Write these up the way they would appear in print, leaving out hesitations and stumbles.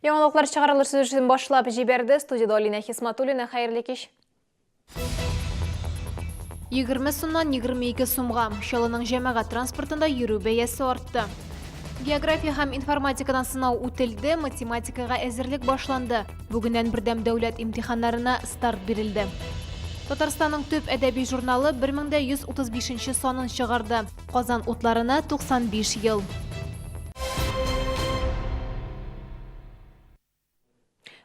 Яңалыклар чыгарылыш эшен башлап җибәрде. Студиядә Алинә Хисматуллина. Хәерле кич. 20 сумнан 22 сумга. Чаллының җәмәгать транспортында йөрү бәясе артты. География һәм информатикадан сынау үтелде, математикага әзерлек башланды. Бүгеннән бердәм дәүләт имтиханнарына старт бирелде. Татарстанның төп әдәби журналы 1135 санын чыгарды. Казан утларына 95 ел.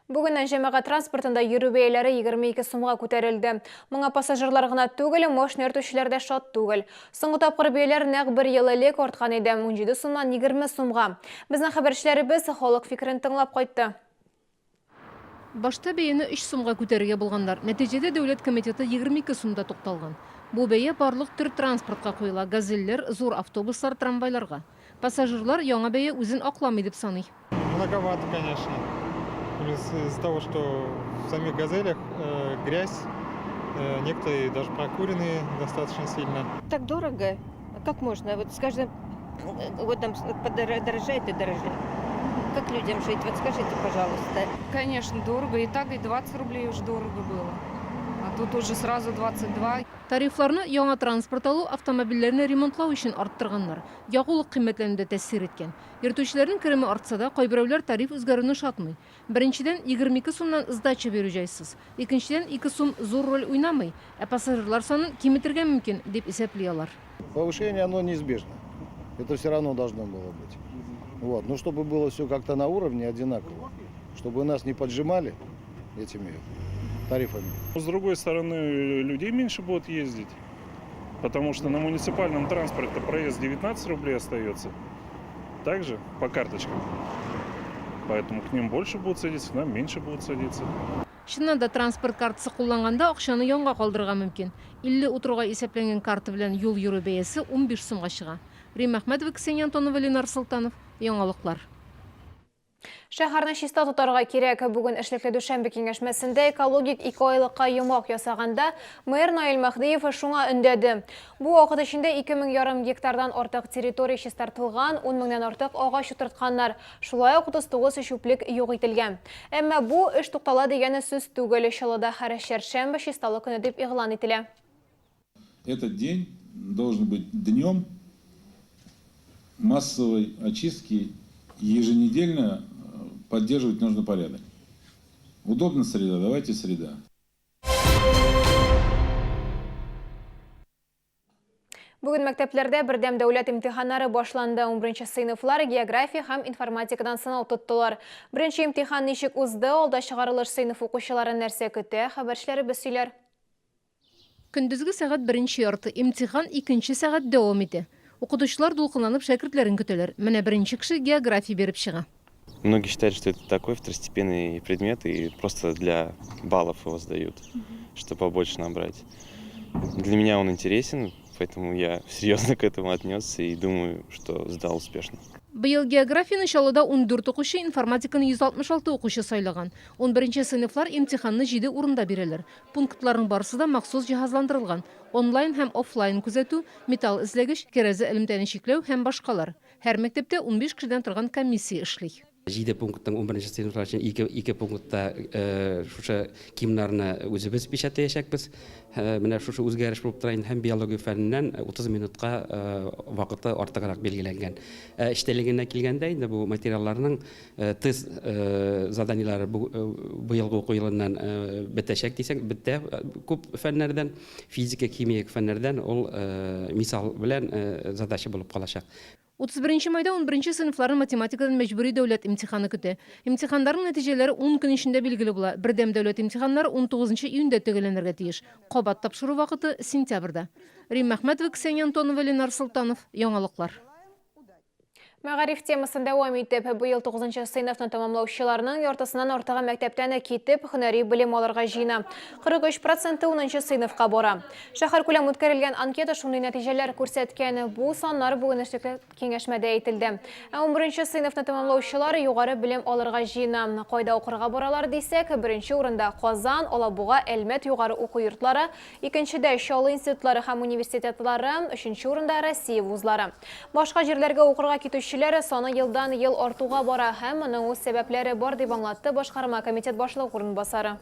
Бүгеннән җәмәгать транспортында йөрү бәяләре 22 сумга күтәрелде. Моңа пассажирлар гына түгел, машина йөртүчеләр дә шат түгел. Соңгы тапкыр бәяләр нәкъ бер ел элек арткан иде, 17 сумнан 20 сумга. Безнең хәбәрчеләребез халык фикерен тыңлап кайтты. Башта бәяне өч сумга күтәрергә булганнар. Нәтиҗәдә дәүләт комитеты 22 сумда тукталган. Бу бәя барлык төр транспортка куела, газельләр, зур автобуслар, трамвайларга. Пассажирлар яңа бәя үзен акламый дип саный. Многовато, конечно. Плюс из-за того, что в самих газелях грязь, некоторые даже прокуренные достаточно сильно. Так дорого, как можно? Вот с каждым годом дорожает и дорожает. Как людям жить? Вот скажите, пожалуйста. Конечно, дорого. И так и 20 рублей уж дорого было. А тут уже сразу 22. Тарифларны яңа транспорт алу, автомобильләрне ремонтлау өчен арттырганнар. Ягулык кыйммәтләнү дә тәэсир иткән. Йөртүчеләрнең кереме артса да, кайберәүләр тариф үзгәрүне ошатмый. Беренчедән, 22 сумнан сдача бирү җайсыз. Икенчедән, 2 сум зур роль уйнамый, ә пассажирлар санын киметергә мөмкин, дип исәпли алар. Повышение, оно неизбежно. Это все равно должно было быть. Вот. Но чтобы было все как-то на уровне одинаково, чтобы нас не поджимали этими тарифами. С другой стороны, людей меньше будут ездить, потому что на муниципальном транспорте проезд 19 рублей остается. Также по карточкам. Поэтому к ним больше будут садиться, к нам меньше будут садиться. Чыннан да, транспорт картасы кулланганда акчаны янга калдырырга мөмкин. 50 утыруга исәпләнгән карта белән юл йөрү бәясе 15 сумга чыга. Римма Әхмәтова, Ксения Антонова, Ленар Солтанов. Яңалыклар. Шәһәрне чиста тотарга кирәк. Бүген эшлекле дүшәмбе киңәшмәсендә экологик икеайлыкка йомгак ясаганда мэр Наил Мәһдиев шуңа өндәде. Бу вакыт эчендә 2 мең ярым гектардан артык территория чистартылган, 10 меңнән артык агач утыртканнар, шулай ук 39 чүплек юк ителгән. Әмма бу эш туктала дигән сүз түгел. Чаллыда һәр чәршәмбе чисталык көне дип игълан ителә. Этот день должен быть днем массовой очистки. Еженедельно поддерживать нужно порядок. Удобно среда, давайте среда. Бүген мәктәпләрдә бердәм дәүләт имтиханнары башланды. 11 сыйныфлар география һәм информатикадан сынау тоттылар. Беренче имтихан ничек узды, алда чыгарылыш сыйныф укучыларын нәрсә көтә, хәбәрчеләребез сөйләр. Көндезге сәгать беренче ярты, имтихан икенче сәгать дәвам итә. Укытучылар дулкынланып шәкертләрен көтәләр. Менә беренче кеше география биреп чыга. Многие считают, что это такой второстепенный предмет и просто для баллов его сдают, чтобы побольше набрать. Для меня он интересен, поэтому я серьезно к этому отнесся и думаю, что сдал успешно. Быел географияне Чаллыда 14 укучы, информатиканы 166 укучы сайлаган. 11 сыйныфлар имтиханны 7 урында бирәләр. Пунктларның барысы да махсус җиһазландырылган. Онлайн һәм офлайн күзәтү, металл эзләгеч, кәрәзле элемтәне чикләү һәм башкалар. Һәр мәктәптә 15 кешедән торган комиссия эшли. Җиде пункттың 11 сыйныфлар өчен ике пунктта шушы КИМнарны үзебез печатьләячәкбез. Менә шушы үзгәреш булып тора инде һәм биология фәненнән 30 минутка вакыты артыграк билгеләнгән. Ә эчтәлегенә килгәндә инде бу материалларның тест заданиеләре быелгы уку елыннан бетәчәк дисәң, бетә күп фәннәрдән, физика, химия фәннәрдән ул мисал белән задача булып калачак. 31 майда 11 сыйныфларны математикадан мәҗбүри дәүләт имтиханы көтә. Имтиханнарның нәтиҗәләре 10 көн эчендә билгеле була. Бердәм дәүләт имтиханнары 19 июньдә төгәлләнергә тиеш. Кабат тапшыру вакыты сентябрьдә. Римма Әхмәтова, Ксения Антонова, Ленар Солтанов. Яңалыклар. Мәгариф темасын дәвам итеп, быел 9 сыйныфны тәмамлаучыларның яртысыннан артыгы мәктәптән китеп, һөнәри белем алырга җыена. 43 проценты 10 сыйныфка бара. Шәһәркүләм үткәрелгән анкета шундый нәтиҗәләр күрсәткән. Бу саннар бүген эшлекле киңәшмәдә әйтелде. Ә 11 сыйныфны тәмамлаучылар югары белем алырга җыена. Кайда укырга баралар дисәк, беренче урында Казан, Алабуга, Әлмәт югары уку йортлары, икенчедә Чаллы институтлары һәм университетлары, өченче урында Россия вузлары. Башка җирләргә укырга китүче йөрүчеләр саны елдан-ел артуга бара һәм моның үз сәбәпләре бар, дип аңлатты башкарма комитет башлыгы урынбасары.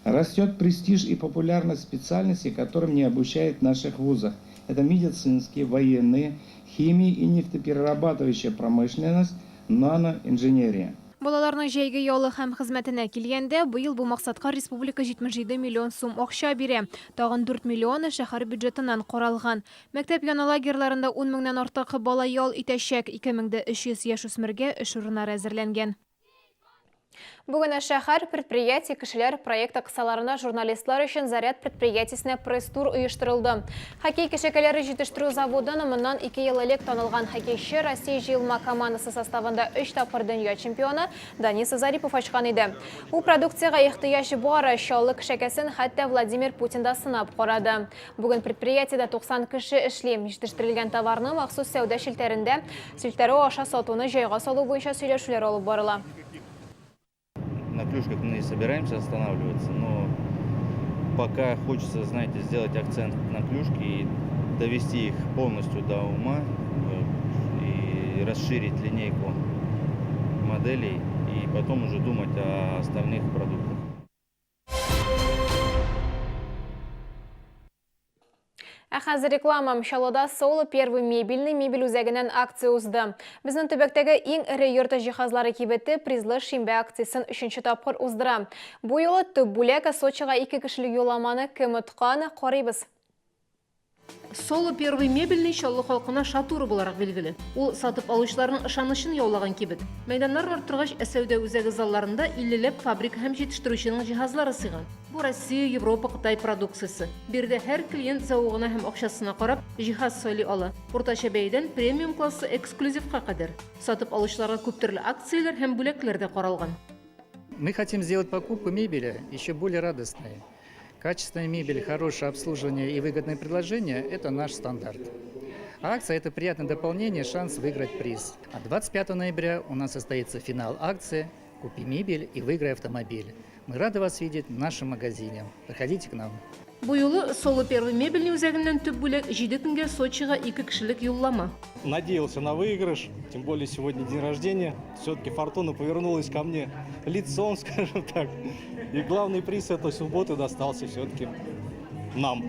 Растет престиж и популярность специальностей, которым не обучают в наших вузах. Это медицинские, военные, химия и нефтеперерабатывающая промышленность, наноинженерия. Балаларның җәйге ялы һәм хезмәтенә килгәндә, быел бу максатка республика 77 миллион сум акча бирә. Тагын 4 миллионы шәһәр бюджетыннан каралган. Мәктәп яны лагерьларында ун меңнән артык бала ял итәчәк, 2300 яшүсмергә эш урыннары әзерләнгән. Бүген Шәһәр, предприятие, кешеләр проекты кысаларында журналистлар өчен Заряд предприятиесенә пресс-тур оештырылды. Хоккей кешәкәләре җитештерү заводын моннан ике ел элек танылган хоккейчы, Россия җыелма командасы составында өч тапкыр дөнья чемпионы Данис Зарипов ачкан иде. Бу продукциягә ихтыяҗ бар, Чаллы кешәкәсен хәтта Владимир Путин да сынап карады. Бүген предприятиедә 90 кеше эшли. Җитештерелгән товарны махсус сәүдә челтәрендә челтәре аша сатуны җайга салу буенча сөйләшүләр алып барыла. На клюшках мы не собираемся останавливаться, но пока хочется, знаете, сделать акцент на клюшки и довести их полностью до ума э, и расширить линейку моделей и потом уже думать о остальных продуктах. Ә хәзер реклама. Чаллыда Соло первый мебельный мебель үзәгеннән акция узды. Безнең төбәктәге иң эре йорт җиһазлары кибете призлы шимбә акциясен өченче тапкыр уздыра. Бу юлы төп бүләк Сочига ике кешелек юлламаны кем откан, карыйбыз. Соло Первый мебельный Чаллы халкына Шатура буларак билгеле. Ул сатып алучыларның ышанычын яулаган кибет. Мәйданнарын арттыргач, ә сәүдә үзәге залларында иллеләп фабрика һәм җитештерүченең җиһазлары сыйган. Бу Россия, Европа, Кытай продукциясе. Биредә һәр клиент зәвыгына һәм акчасына карап, җиһаз сайлый ала. Уртача бәядән премиум классы эксклюзивка кадәр. Сатып алучыларга күптөрле акцияләр һәм бүләкләр дә каралган. Мы хотим сделать покупку мебели еще более радостной. Качественная мебель, хорошее обслуживание и выгодное предложение – это наш стандарт. А акция – это приятное дополнение, шанс выиграть приз. А 25 ноября у нас состоится финал акции «Купи мебель и выиграй автомобиль». Мы рады вас видеть в нашем магазине. Проходите к нам. Бу юлы Соло Первый мебельный үзәгеннән төп бүләк, җиде көнгә Сочига ике кешелек юллама. Надеялся на выигрыш, тем более сегодня день рождения. Все-таки фортуна повернулась ко мне лицом, скажем так. И главный приз этой субботы достался все-таки нам.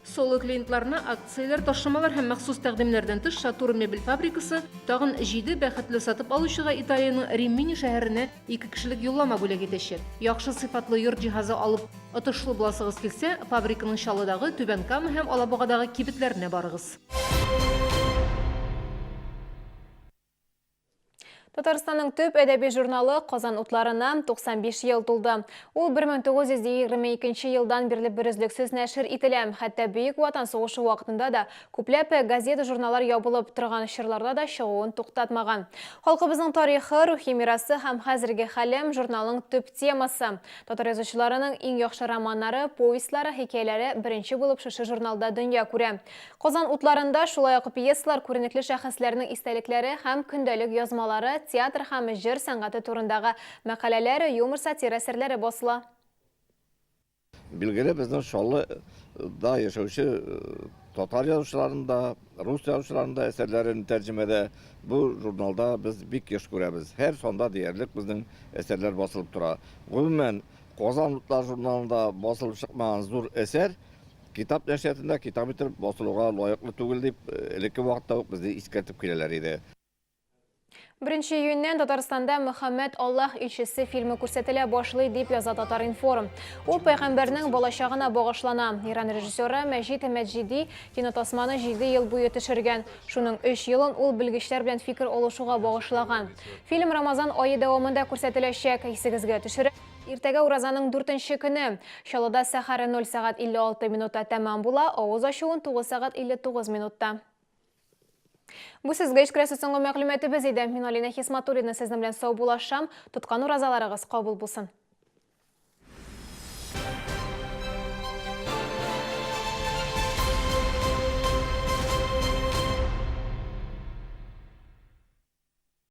Соло клиентларына акцияләр, ташламалар һәм махсус тәкъдимнәрдән тыш, Шатура мебель фабрикасы тагын җиде бәхетле сатып алучыга Италиянең Римини шәһәренә ике кешелек юллама бүләк итәчәк. Яхшы сыйфатлы йорт җиһазы алып, Отышлы буласыгыз килсә, фабриканың Чаллыдагы, Түбән Кама һәм Алабугадагы кибетләренә барыгыз. Татарстанның төп әдәби журналы Казан утларына 95 ел тулды. Ул 1922 елдан бирле берөзлексез нәшер ителә. Хәтта Бөек Ватан сугышы вакытында да күпләп газета-журналлар ябылып торган чорларда да чыгуын туктатмаган. Халкыбызның тарихы, рухи мирасы һәм хәзерге хәле журналның төп темасы. Татар язучыларының иң яхшы романнары, повестьлары, хикәяләре беренче булып шушы журналда дөнья күрә. Казан утларында шулай ук пьесалар, күренекле шәхесләрнең истәлекләре һәм көндәлек язмалары, театр һәм җыр сәнгате турындагы мәкаләләр, юмор-сатира әсәрләре басыла. Билгеле, безнең Чаллыда яшәүче татар язучыларының да, рус язучыларының да әсәрләрен тәрҗемәдә бу журналда без бик еш күрәбез. Һәр санда диярлек безнең әсәрләр басылып тора. Гомумән, Казан утлары журналында басылып чыкмаган зур әсәр китап нәшриятында китап итеп басылуга лаеклы түгел дип, элекке вакытта ук безне искәртеп киләләр иде. Беренче июньнән Татарстанда Мөхәммәд Аллаһ илчесе фильмы күрсәтелә башлый, дип яза Татар-информ. Ул пәйгамбәрнең балачагына багышлана. Иран режиссеры Мәҗит Мәҗиди кинотасманы җиде ел буе төшергән. Шуның өч елын ул белгечләр белән фикер алышуга багышлаган. Фильм Рамазан ае дәвамында күрсәтеләчәк. Исегезгә төшерәбез, иртәгә уразаның дүртенче көне. Чаллыда сәхәре 0 сәгать 56 минутта тәмам була, авыз ачу 19 сәгать 59 минутта. Бу сезгә җиткерәсе соңгы мәгълүматыбыз иде. Мин Алина Хисматуллина сезнең белән саубуллашам. Тоткан уразаларыгыз кабул булсын.